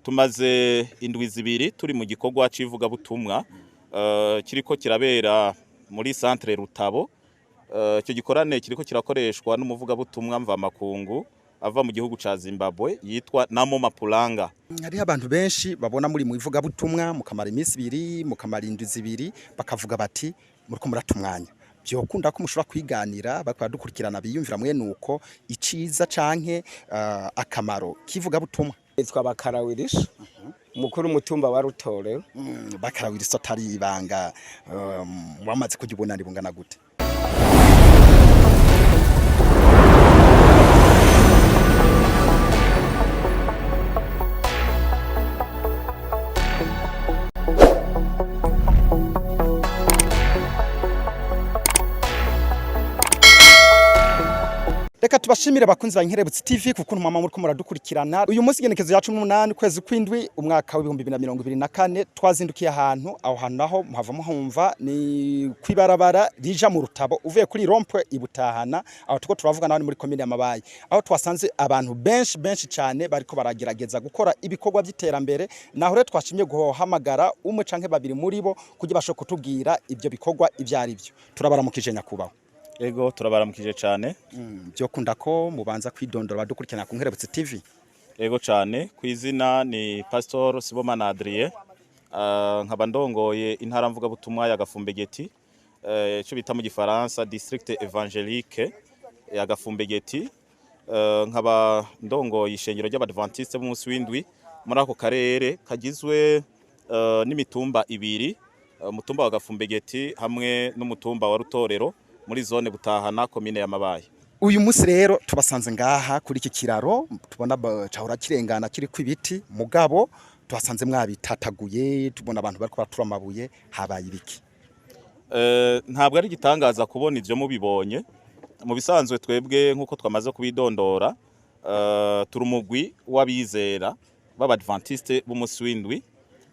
Tumaze indwi 2 turi mu gikorwa c'ivugabutumwa kiriko kirabera muri centre Rutabo. Icyo gikorane kiriko kirakoreshwa n'umuvugabutumwa mvamakungu ava mu gihugu ca Zimbabwe yitwa Namo Mapulanga. Hariho abantu benshi babona muri mu ivugabutumwa mukamara iminsi 2, mukamara indwi 2, bakavuga bati muriko muratumwanya. Byokunda ko mushobora kwiganira bakaba dukurikirana biyumvira mwe nuko iciza canke akamaro kivugabutumwa. Nitwa Bakarawirisha, umukuru umutumba wa Rutore. Bakarawirisha atari ibanga, wamaze kujya ubunani bungana gute? Reka tubashimire abakunzi ba Inkerebutsi TV kuko mama muriko muradukurikirana. Uyu munsi igenekezo ya 18 kwezi kwindwi umwaka wa 2024 twazindukiye ahantu, aho hantu naho muhava muhumva ni kwibarabara rija mu Rutabo uvuye kuri rompwe ibutahana, aho tuko turavuga naho muri commune ya Mabayi, aho twasanze abantu benshi benshi cyane bariko baragerageza gukora ibikorwa by'iterambere. Naho rero twashimye guhamagara umwe canke babiri muri bo kugira bashobore kutubwira ibyo bikorwa ivyo ari byo. Turabaramukije nyakubahwa. Ego, turabaramukije cyane. Byokunda ko mubanza kwidondora badukurikirana ku Nkerebutsi TV. Ego cyane, ku izina ni Pastor Sibomana Adrien, nkaba ndongoye intara mvugabutumwa ya Gafumbegeti, ico bita mu gifaransa District Évangélique ya Gafumbegeti, nkaba ndongoye ishengero ry'Abadventiste b'umunsi w'indwi muri ako karere kagizwe n'imitumba ibiri, umutumba wa Gafumbegeti hamwe n'umutumba wa Rutorero muri zone Butahana komine ya Mabayi. Uyu munsi rero tubasanze ngaha kuri iki kiraro tubona cahora kirengana kiriko ibiti, mugabo tuhasanze mwabitataguye, tubona abantu bariko baratura amabuye. Habaye ibiki? Ntabwo ari igitangaza kubona ivyo mubibonye. Mu bisanzwe twebwe nkuko twamaze kubidondora, turi umugwi w'abizera b'Abadventiste b'umunsi w'indwi.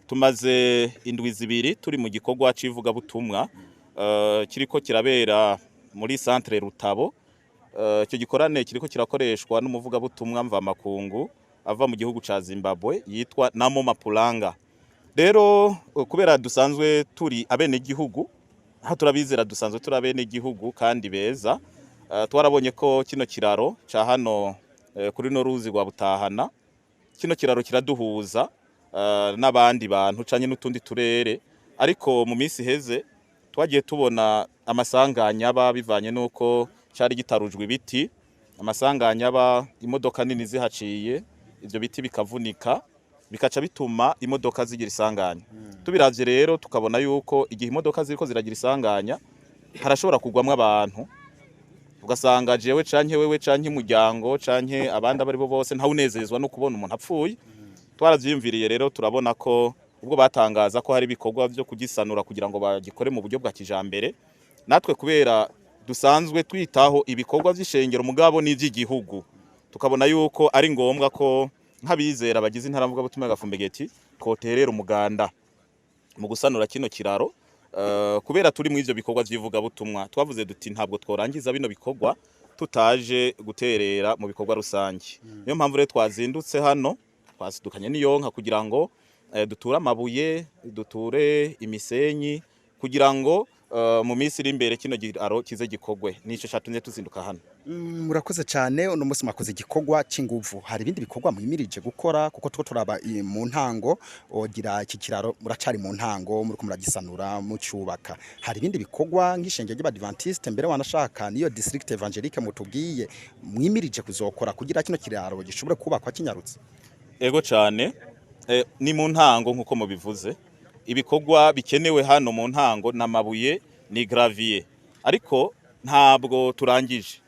Tumaze indwi 2 turi mu gikorwa c'ivugabutumwa kiriko kirabera muri centre Rutabo. Icyo gikorane kiriko kirakoreshwa n'umuvugabutumwa mvamakungu ava mu gihugu ca Zimbabwe yitwa Namo Mapulanga. Rero kubera dusanzwe turi abene gihugu, aho turabizera dusanzwe turi abene gihugu kandi beza, twarabonye ko kino kiraro ca hano kuri no ruzi rwa Butahana, kino kiraro kiraduhuza n'abandi bantu canke n'utundi turere. Ariko mu minsi heze twagiye tubona amasanganya aba bivanye nuko cari gitarujwe ibiti, amasanganya aba imodoka nini zihaciye ivyo biti bikavunika, bikaca bituma imodoka zigira isanganya. Tubiravye rero tukabona yuko igihe imodoka ziriko ziragira isanganya harashobora kugwamwo abantu, ugasanga jewe canke wewe canke umuryango canke abandi abari bo bose ntawunezezwa no kubona umuntu apfuye. Twaravyiyumviriye rero turabona ko ubwo batangaza ko hari ibikorwa byo kugisanura kugira ngo bagikore mu buryo bwa kijambere, natwe kubera dusanzwe twitaho ibikorwa vy'ishengero mugabo n'ivy'igihugu, tukabona yuko ari ngombwa ko nk'abizera bagize intara mvugabutumwa ya Gafumbegeti twoterera umuganda mu gusanura kino kiraro. Kubera turi mu ivyo bikorwa vy'ivugabutumwa twavuze duti ntabwo tworangiza bino bikorwa tutaje guterera mu bikorwa rusange. Niyo mpamvu rero twazindutse hano, twasidukanye n'iyonka kugira ngo duture amabuye, duture imisenyi kugira ngo mu minsi iri imbere kino kiraro kize gikogwe. Nico catumye tuzinduka hano. Murakoze cyane. Uno munsi mwakoze igikorwa c'inguvu, hari ibindi bikorwa mwimirije gukora? Kuko tuko turaba mu ntango ogira iki kiraro muracari mu ntango, muriko muragisanura mucubaka. Hari ibindi bikorwa nk'ishengero ry'Abadventiste mbere wanashaka niyo District Évangélique mutubwiye mwimirije kuzokora kugira kino kiraro gishobore kubakwa kinyarutse? Ego cyane. Ni mu ntango nkuko mubivuze, ibikorwa bikenewe hano mu ntango n'amabuye ni gravier, ariko ntabwo turangije.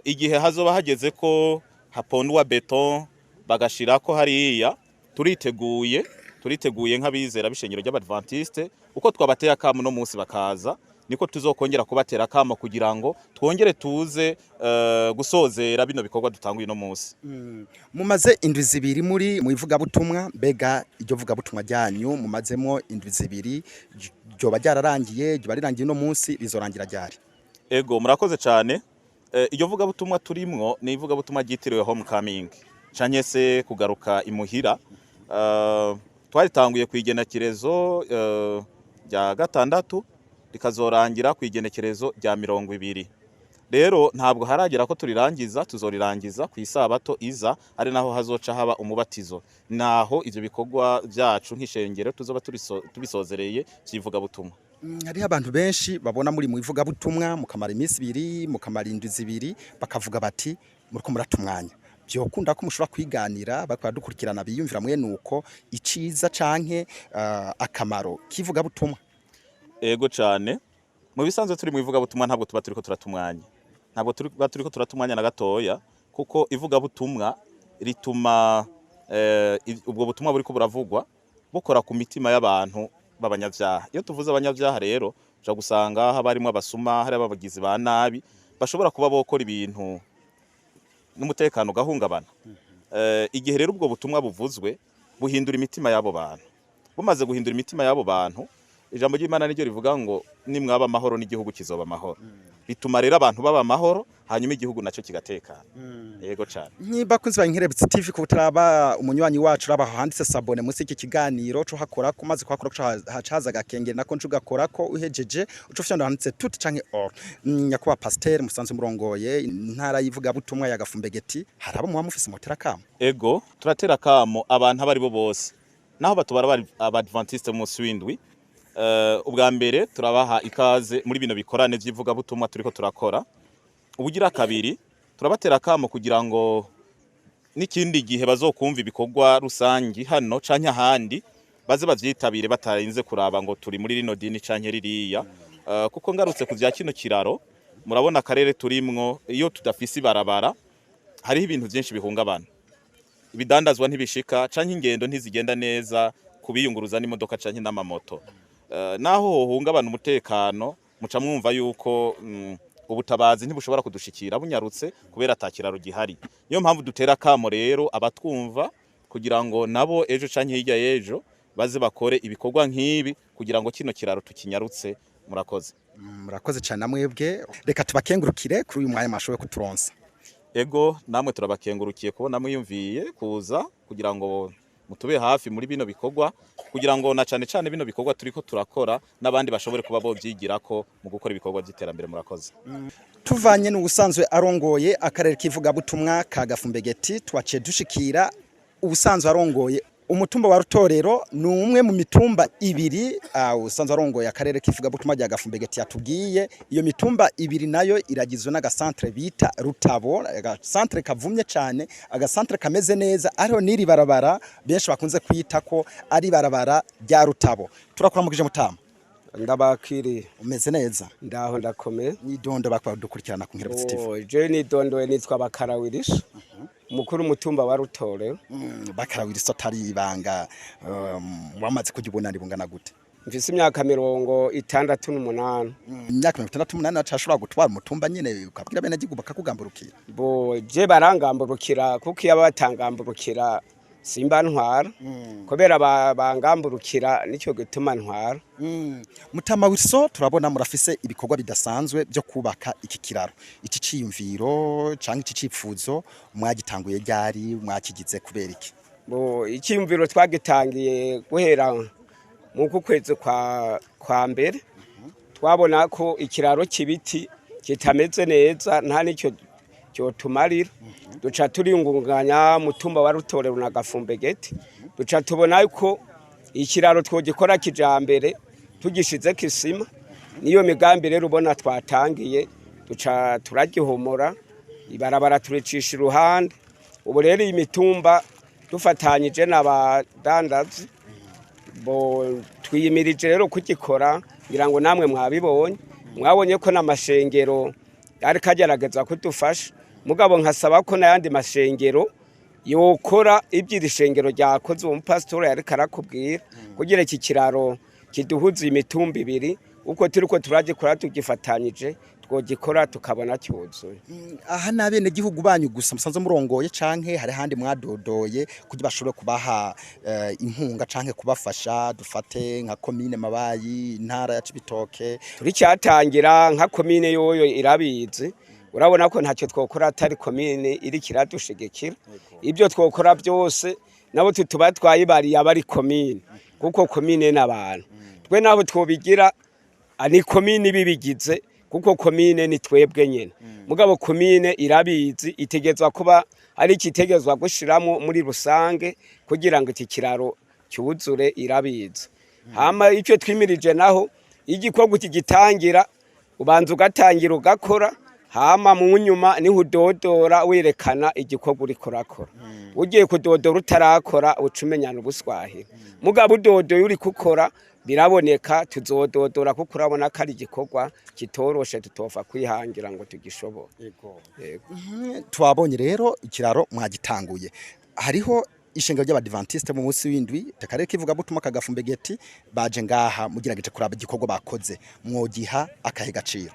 Igihe hazoba hageze ko hapondwa beton bagashirako hariya, turiteguye nk'abizera b'ishengero ry'Abadventiste. Uko twabateye akamo no munsi bakaza, niko tuzokongera kubatera akamo kugira ngo twongere tuze gusozera bino bikorwa dutanguye no munsi. Mumaze indwi 2 muri mu ivugabutumwa, mbega iryo vugabutumwa ryanyu mumazemo indwi 2 ryoba ryararangiye, ryoba rirangiye no munsi, rizorangira ryari? Ego, murakoze cyane. Iryo vugabutumwa turimwo ni ivugabutumwa ryitiriwe Homecoming canke se kugaruka imuhira. Twaritanguye ku igenekerezo rya 6, rikazorangira ku igenekerezo rya 20. Rero ntabwo haragera ko turirangiza, tuzorirangiza ku isabato iza, ari naho hazoca haba umubatizo. Naho ivyo bikorwa vyacu nk'ishengero tuzoba tubisozereye vy'ivugabutumwa. Hariho abantu benshi babona muri mu ivugabutumwa mukamara iminsi 2, mukamara indwi 2, bakavuga bati muriko muratumwanya. Byokunda ko mushobora kwiganira bakaba dukurikirana biyumvira mwe nuko iciza canke akamaro k'ivugabutumwa. Ego cane. Mu bisanzwe turi mu ivugabutumwa ntabwo tuba turiko turatumwanya. Ntabwo tuba turiko turatumwanya na gatoya, kuko ivugabutumwa rituma ubwo butumwa buriko buravugwa bukora ku mitima y'abantu b'abanyavyaha. Iyo tuvuze abanyavyaha rero, uja gusanga haba harimwo abasuma, hari abagizi ba nabi bashobora kuba bokora ibintu n'umutekano ugahungabana. Igihe rero ubwo butumwa buvuzwe buhindura imitima y'abo bantu. Bumaze guhindura imitima y'abo bantu, ijambo ry'Imana niryo rivuga ngo nimwaba amahoro n'igihugu kizoba amahoro. Bituma rero abantu baba amahoro, hanyuma igihugu naco kigatekana. Yego cane. Niba kunzi ba Inkerebutsi TV ko utaraba umunywanyi wacu, raba handitse s'abonner munsi y'iki kiganiro, co hakora ko maze kwakora ko hacaza agakengeri nako nco ugakora ko uhejeje uco ufyonda handitse tout canke all. Nyakuba pasteur musanzwe murongoye intara y'ivugabutumwa ya Gafumbegeti, harabo muba mufise motera kamo? Ego, turatera kamo abantu abari bo bose, naho batubara bari abadventiste munsi w'indwi. Ubwa mbere turabaha ikaze muri bino bikorane vy'ivugabutumwa turiko turakora. Ubugira kabiri turabatera kamo kugira ngo n'ikindi gihe bazokumva ibikorwa rusangi hano canke ahandi baze bavyitabire batarinze kuraba ngo turi muri rino dini canke ririya. Kuko ngarutse ku vya kino kiraro, murabona akarere turimwo iyo tudafise ibarabara hariho ibintu vyinshi bihungabana, ibidandazwa ntibishika canke ingendo ntizigenda neza kubiyunguruza n'imodoka canke n'amamoto. Naho hohungabana umutekano, muca mwumva yuko ubutabazi ntibushobora kudushikira bunyarutse kubera ata kiraro gihari. Niyo mpamvu dutera kamo rero abatwumva kugira ngo nabo ejo canke hirya y'ejo baze bakore ibikorwa nk'ibi kugira ngo kino kiraro tukinyarutse. Murakoze. Murakoze cyane namwebwe, reka tubakengurukire kuri uyu mwanya mwashoboye kuturonsa. Ego, namwe turabakengurukiye kubona mwiyumviye kuza kugira ngo mutube hafi muri bino bikorwa, kugira ngo na cane cane bino bikorwa turiko turakora n'abandi bashobore kuba bovyigirako mu gukora ibikorwa by'iterambere. Murakoze. Tuvanye n'ubusanzwe arongoye akarere k'ivugabutumwa ka Gafumbegeti, twaciye dushikira ubusanzwe arongoye umutumba wa Rutorero. Ni umwe mu mitumba 2 usanzwe arongoye akarere k'ivugabutumwa rya Gafumbegeti yatubwiye. Iyo mitumba 2 nayo iragizwe n'agasantre bita Rutabo, agasantre kavumye cyane, agasantre kameze neza, ariho n'iri barabara benshi bakunze kwita ko ari barabara rya Rutabo. Turakuramukije mutama. Ndabakiriye. Umeze neza? Ndaho ndakomeye. Nidondo bakwa dukurikirana ku Nkerebutsi TV. Oh, je nidondoye nitwa Bakarawirisha, umukuru umutumba wa Rutorero. Bakarawirisha atari ibanga, wamaze kujya ubunani bungana gute? Mfise imyaka 68. Imyaka 68 acashobora gutwara umutumba nyene ukabwira bene gihugu bakakugamburukira? Bo je barangamburukira, kuko iyo batangamburukira simba ntwara. Kubera bangamburukira nicyo gituma ntwara. Mutama Wilson, turabona murafise ibikorwa bidasanzwe byo kubaka iki kiraro. Iki ciyumviro canke iki cipfuzo mwagitanguye ryari, mwakigize kubera iki? Bo icyumviro twagitangiye guhera mu kwezi kwa mbere. Twabona ko ikiraro kibiti kitameze neza, nta nicyo cyotumarira. Duca turiyungunganya mutumba wa Rutorero na Gafumbegeti, duca tubona ko ikiraro twogikora kijambere tugishize kisima. Niyo migambi rero ubona twatangiye, duca turagihomora ibarabara turicisha iruhande. Ubu rero iyi mitumba dufatanyije n'abadandazi bo twiyimirije rero kugikora. Ngira ngo namwe mwabibonye, mwabonye ko n'amashengero ariko agerageza kudufasha, mugabo nkasaba ko n'ayandi mashengero yokora iby'iri shengero ryakoze, uwo mupasitori ariko arakubwira, kugira iki kiraro kiduhuza imitumba 2 uko turiko turagikora tugifatanyije, twogikora tukabona cyuzuye. Aha n'abene gihugu banyu gusa musanzwe murongoye canke hari handi mwadodoye kugira bashobore kubaha inkunga canke kubafasha, dufate nka komine Mabayi, intara ya Cibitoke? Turicyatangira, nka komine yoyo irabizi. Urabona ko ntacyo twokora atari komine iri kiradushigikira. Ibyo twokora byose Nabo tutuba twayibariye aba ari komine, kuko komine n'abantu. Twe nabo twobigira ni komine ibibigize, kuko komine ni twebwe nyene. Mugabo komine irabizi, itegezwa kuba ari ikitegezwa gushiramo muri rusange kugira ngo iki kiraro cyuzure, irabizi. Hama icyo twimirije naho, igikorwa kigitangira, ubanza ugatangira ugakora, hama mu nyuma niho udodora werekana igikorwa uriko urakora. Ugiye kudodora utarakora, uca umenyana ubuswahili. Mugabo udodoye uriko ukora, biraboneka. Tuzododora kuko urabona ko ari igikorwa kitoroshe, tutova kwihangira ngo tugishobore. Yego. Twabonye rero ikiraro mwagitanguye. Hariho ishengero ry'Abadventiste mu munsi w'indwi akarere k'ivugabutumwa kagafumbegeti baje ngaha mugerageje kuraba igikorwa bakoze, mwogiha akahe gaciro?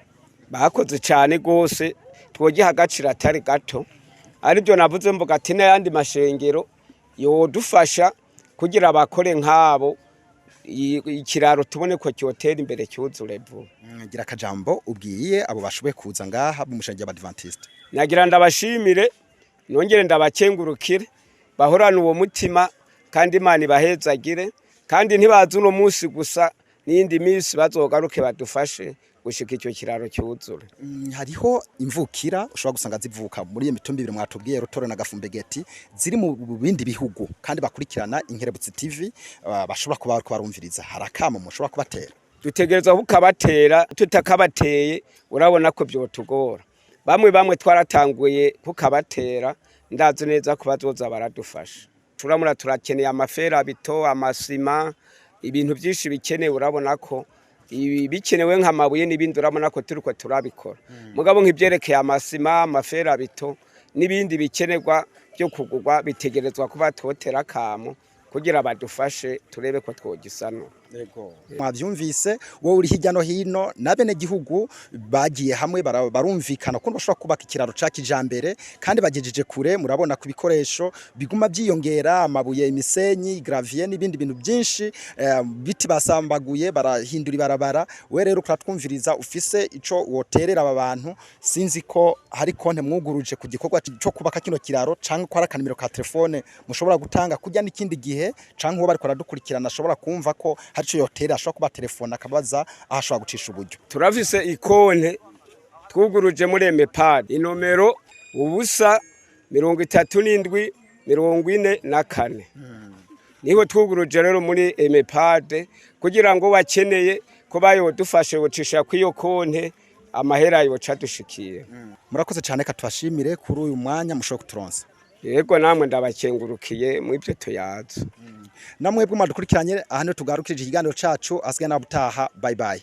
Bakoze cyane rwose, twogiha agaciro atari gato. Aribyo navuze mvuga ati n'ayandi mashengero yodufasha kugira bakore nk'abo, ikiraro tubone ko cyotera imbere, cyuzure vuba. Gira akajambo ubwiye abo bashoboye kuza ngaha mu mushengero ry'Abadventiste. Nagira ndabashimire, nongere ndabakengurukire, bahorane uwo mutima, kandi Imana ibahezagire, kandi ntibaze uno munsi gusa, n'iyindi minsi bazogaruke badufashe gushika icyo kiraro cyuzure. Hariho imvukira ushobora gusanga zivuka muri iyo mitumba ibiri mwatubwiye, Rutoro na Gafumbegeti, ziri mu bindi bihugu kandi bakurikirana Inkerebutsi TV, bashobora kuba bariko barumviriza. Hari akamo mushobora kubatera? Dutegerezwa kukabatera. Tutakabateye urabona ko byotugora. Bamwe bamwe twaratanguye kukabatera, ndazi neza ko bazoza baradufasha. Turamura turakeneye amaferabeto, amasima, ibintu byinshi bikenewe. Urabona ko ibi bikenewe nk'amabuye n'ibindi, urabona ko turiko turabikora. Mugabo nk'ibyerekeye amasima, amaferabeto n'ibindi bikenerwa byo kugurwa, bitegerezwa kuba twotera akamo kugira badufashe, turebe ko twogisanura. Mwavyumvise, wowe uri hirya no hino, na bene gihugu bagiye hamwe barumvikana ukuntu bashobora kubaka ikiraro ca kijambere, kandi bagejeje kure. Murabona ku bikoresho biguma byiyongera, amabuye, imisenyi, gravier n'ibindi bintu byinshi, biti basambaguye, barahindura ibarabara. We rero kuratwumviriza, ufise ico woterera aba bantu, sinzi ko hari konte mwuguruje ku gikorwa cyo kubaka kino kiraro, canke ko hari akanimero ka telefone mushobora gutanga kujya n'ikindi gihe, canke uwo bariko baradukurikirana ashobora kumva ko hari ico yotera, ashobora kuba telefone akabaza aho ashobora gucisha uburyo. Turafise ikonte twuguruje muri Emepad, inomero 037 44, niho twuguruje rero muri Emepad, kugira ngo bakeneye ko bayodufashe bocisha kw'iyo konte, amahera yoca dushikiye. Murakoze cyane, katubashimire kuri uyu mwanya mushobora kuturonsa. Yego, namwe ndabakengurukiye mu ibyo tuyaza. Namwebwe mwadukurikiranye, aha niho tugarukirije ikiganiro cacu. Asigaye nawe utaha, bye bye.